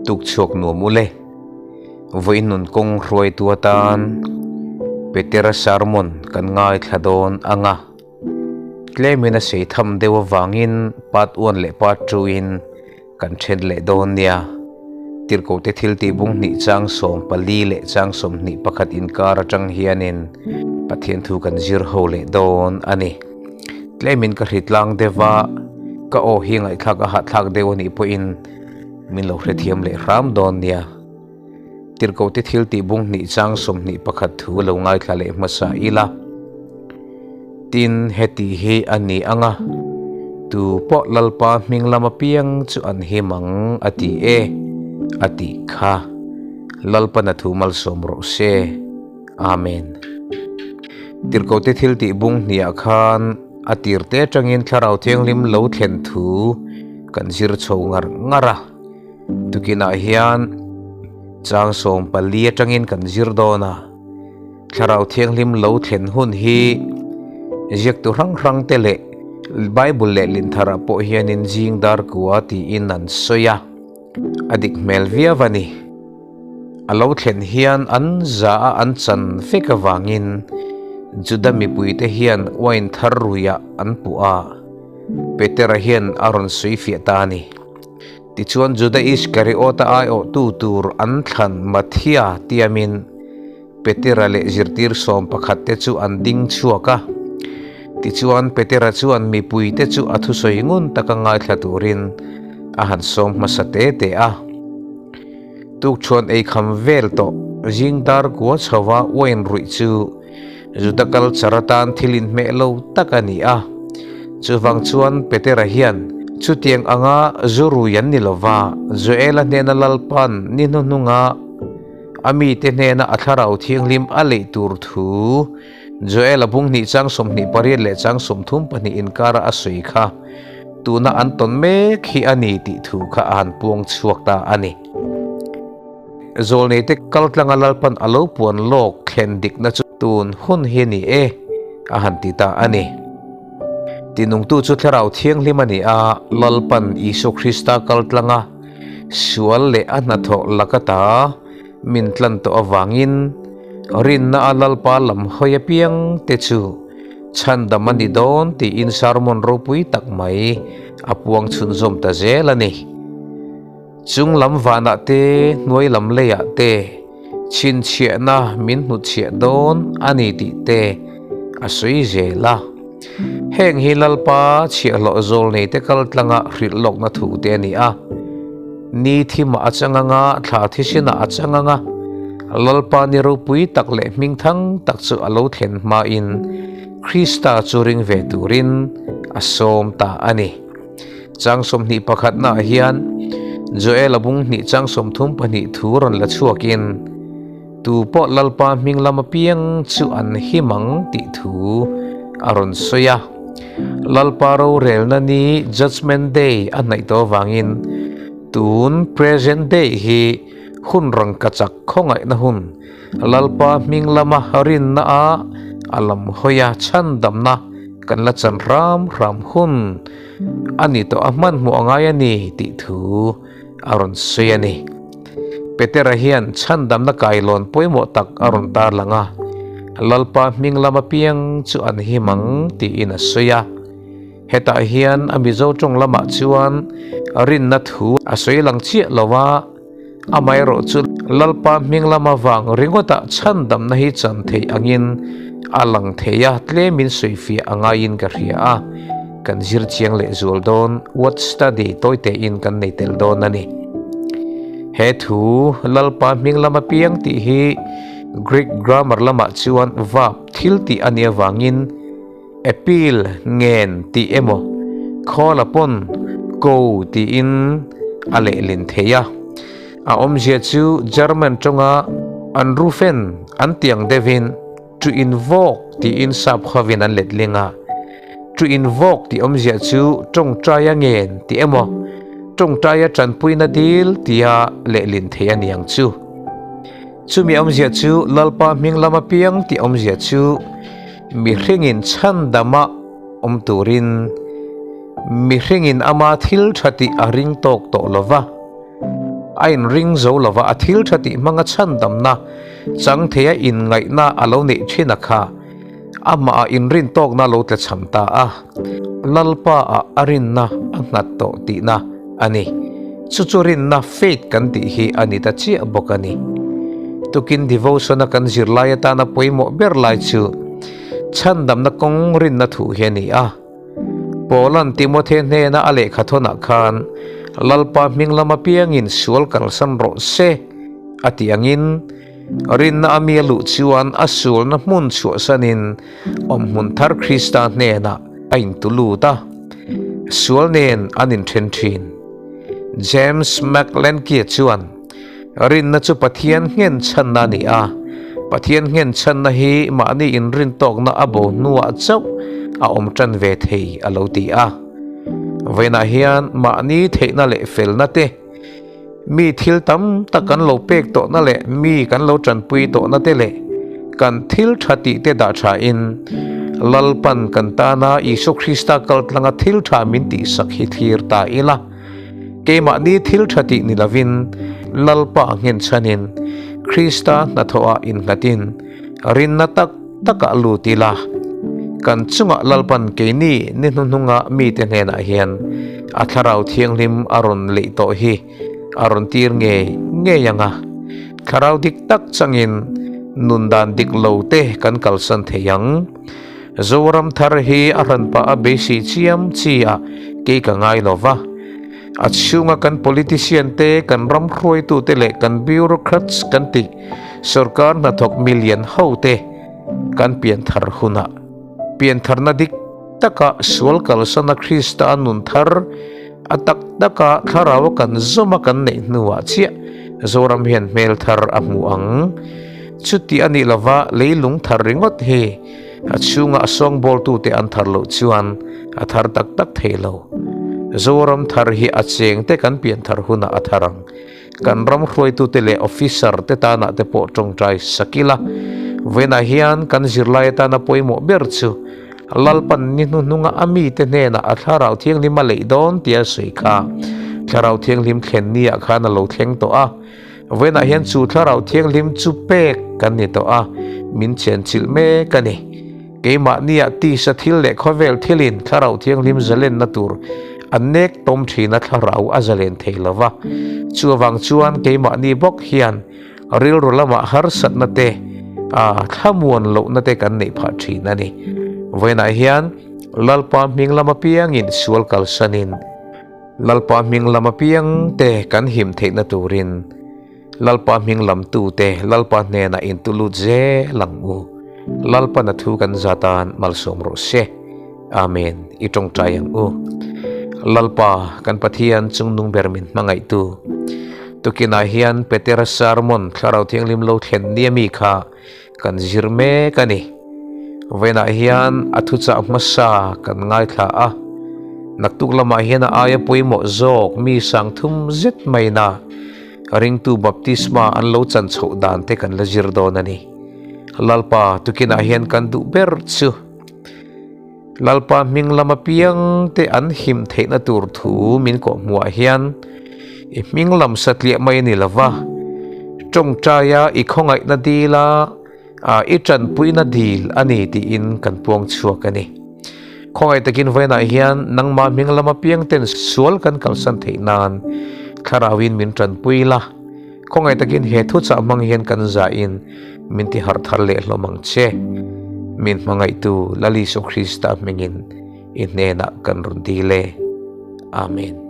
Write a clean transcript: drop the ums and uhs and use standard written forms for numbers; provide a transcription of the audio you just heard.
Tukchhuak nuam ule. Vawiin nun kawng hruaitu atan Petera sermon kan ngaithla dawn ang a. Tlemin a sei tham deuh avangin part one leh part two in kan then leh dawn nia. Tirhkohte thil tih bung hnih chang 14 leh chang 21 inkar atang hianin Pathian thu kan zir ho leh dawn a ni. Tlemin ka hritlang deuh a, ka aw hi ngaihthlak a hahthlak deuh a nih pawhin min lo hrethiam leh hram dawn nia. Tirhkohte thil tih bung hnih chang 21 thu lo ngaithla leh hmasa ila. Tin, heti hi a ni ang a, Tu pawh Lalpa hming lam apiang chu an him ang, a ti e, a tih kha. Lalpan a thu malsawm rawh se. Amen. Tirhkohte thil tih bung hniah khan a tirte atangin Thlarau Thianghlim lo thlen thu kan zir chho ngar ngar a. Tukinah hian chang 14 atangin kan zir dawn a, Thlarau Thianghlim lo thlen hun hi ziaktu hrang hrang te leh Bible leh Lintharah pawh hianin zing dar kua tiin an sawi a, a dik hmel viau a ni. A lo thlen hian an za a an chan vek avangin Juda mipuite hian wine thar ruiah an puh a, Petera hian a rawn sawi fiah ta a ni. Tichuan Juda Iskariota aiawhtu tur an thlan Matthia tiamin Petera leh zirtir 11 te chu an ding chhuak a. Tichuan Petera chuan mipuite chu a thusawi ngun taka ngaithla turin a han sawm hmasa te te a. Tukchhuan eikham vel tawh zing dar kua chhova wine ruih chu Juda culture atan thil inhmeh lo tak a ni a. Chuvang chuan Petera hian chutiang anga zu rui an ni lova, Joela hnena Lalpan ni hnuhnunga a mite hnena a thlarau thianghlim a leih tur thu Joela bung hnih chang 28 leh chang 32 inkara a sawi kha tuna an tawn mek hi a ni tih thu kha a han puang chhuak ta a ni. Zawlneite kaltlanga Lalpan a lo puan lawk thlen dikna chu tun hun hi a ni e, a han ti ta a ni. Tinungtu chu Thlarau Thianghlim a ni a, Lalpan Isua Krista kaltlanga sual leh a hnathawh lakata min tlan tawh avangin rinna a Lalpa lam hawi apiang te chu chhandam a ni dawn tiin sermon ropui tak mai a puang chhunzawm ta zel a ni. Chung lam vanah te, hnuai lam leiah te chhinchhiahna min hnutchhiah dawn a ni tih te a sawi zel a. Heng hi Lalpa chhiahhlawh zawl nei te kal tlanga hrilh lawkna thu te a ni a. Ni thimah a chang anga, thla thisinah a chang anga, Lalpa ni ropui tak leh hmingthang tak chu a lo thlen hmain Krista chu ring ve turin a sawm ta a ni. Chang 21 naah hian Joel a bung hnih chang 32 thu rawn la chhuakin tu pawh Lalpa hming lam apiang chu an him ang tih thu a rawn sawi a. Lalpa rorelna ni Judgement Day a hnaih tawh avangin tun present day hi hun rangkachak khawngaihna hun Lalpa hming lama rinna a a lam hawi a chhandamna kan la chan hram hram hun a ni tawh a hmanhmawh a ngai a ni tih thu a rawn sawi a ni. Petera hian chhandamna kailawn pawimawh tak a rawn tarlang a, Lalpa hming lama piang chu an him ang tiin a sawi a. Hetah hian a Mizo tawng lamah chuan rinna thu a sawi lang chiah lo a, Amaherawh chu Lalpa hming lama vang ringawtah chhandamna hi chan theih angin a lang thei a, tlemin sawifiah a ngaiin ka hria a, kan zir chiang leh zual dawn, word study tawi tein kan nei tel dawn a ni. He thu Lalpa hming lama piang tih hi Greek grammar lamah chuan verb thil tih a nih avangin Appeal ngen tih emaw call upon ko tiin a lehlin thei a. A awmzia chu German tawnga anrufen an tiang deuhin to invoke tiin sap khuavin an letling a. To invoke tih awmzia chu tawngtaia ngen tih emaw tawngtaia tanpuina dil tia lehlin thei a ni ang chu. Chumi awmzia chu Lalpa hming lama piang tih awmzia chu Mihringin chhandama awm turin mihringin ama thil tha tih a ring tawk tawh lo va. A inring zo lova a thil tha tih hmanga chhandamna chang theia inngaihna a lo neih thin a kha amah ah inrin tawkna lo tla cham ta a, Lalpa ah a rinna a nghat tawh tihna a ni. Chu chu rinna, faith, kan tih hi a ni ta chiah bawk a ni. Tukin devotion a kan zirlai atana pawimawh ber lai chu chhandamna kawng rinna thu hi a ni a. Paula'n Timothe hnena a lehkha thawnah khan, Lalpa hming lam apiangin sual kalsan rawh se, a tih angin, rinna a mi a luh chuan a sualna hmun chhuahsanin awmhmun thar Krista hnenah a intu lut a, sual nen an inthen thin. James McLenkie chuan, Rinna chu Pathian nghenchhanna a ni a, Pathian nghenchhanna hi mahni inrintawkna a bo hnuah chauh a awm tan ve thei a lo ti a. Vawiinah hian mahni theihna leh felna te, mi thil tam tak kan lo pek tawhna leh mi kan lo tanpui tawhna te leh kan thil tha tih te dah thain Lalpan kan tana Isua Krista kaltlanga thil tha min tihsak hi thlir ta ila. Keimahni thil tha tih ni lovin Lalpa nghenchhanin Krista hnathawhah innghatin rinna tak takah lut ila. Kan chungah Lalpan keini ni hnuhnunga mite hnenah hian a Thlarau Thianghlim a rawn leih tawh hi a rawn tir ngei ngei ang a. Thlarau dik tak changin nun dan dik lo te kan kalsan thei ang. Zoram thar hi a hran pah a beisei chiam chi a kei ka ngai lo va. A chhunga kan politician te, kan ram hruaitute leh kan bureaucrats kan tih sorkar hnathawk milian ho te kan pianthar hunah piantharna dik taka sual kalsana Krista nun thar a tak taka thlarau kan zawma kan neih hnuah chiah Zoram hian hmel thar a hmu ang. Chuti a nih lova leilung thar ringawt hi a chhunga a sawngbawltute an thar loh chuan a thar tak tak thei lo. Zoram thar hi a chengte kan pian thar hunah a thar ang. Kan ram hruaitute leh officer te tanah te pawh tawngtai sak ila. Vawiinah hian kan zirlai atana pawimawh ber chu Lalpan ni hnuhnunga a mite hnenah a Thlarau Thianghlim a leih dawn tia sawi kha Thlarau Thianghlim thlen niah khan a lo thleng tawh a. Vawiinah hian chu Thlarau Thianghlim chu pek kan ni tawh a, min chenchilh mek a ni. Keimahnia tisa thil leh khawvel thilin Thlarau Thianghlim zalenna tur a nek tawm thin a, Thlarau a zalen thei lo va. Chuvang chuan keimahni bawk hian rilru lamah harsatna te, a thlamuan lohna te kan neih phah thin a ni. Vawiinah hian Lalpa hming lam apiangin sual kalsanin, Lalpa hming lam apiang te kan him theihna turin Lalpa hming lamtu te Lalpa hnenah intulut zel ang u. Lalpa na thu kan za tan malsawm rawh se. Amen. I tawngtai ang u. Lalpa kan Pathian chungnung ber min hmangaihtu. Tukinah hian Petera sermon Thlarau Thianghlim lo thlen nia mi kha kan zir mek a ni. Vawiinah hian a thuchah hmasa kan ngaithla a, naktuk lamah hian a aia pawimawh zawk mi sang thum zet maina ringtu baptisma an lo chan chhoh dan te kan la zir dawn a ni. Lalpa tukinah hian kan duh ber chu Lalpa hming lam apiang te an him theihna tur thu min kawhhmuhah hian i hming lam satliah mai a ni lo va, tawngtaia i khawngaihna dila i tanpuina dil a ni tiin kan puang chhuak a ni. Khawngaih takin vawiinah hian nangmah hming lam apiang ten sual kan kalsan theih nan Thlarauin min tanpui la, khawngaih takin he thuchah hmang hian kan zahin min ti harh thar leh hlawm ang che. Min hmangaihtu Lal Isu Krista hmingin i hnenah kan rawn dil e. Amen.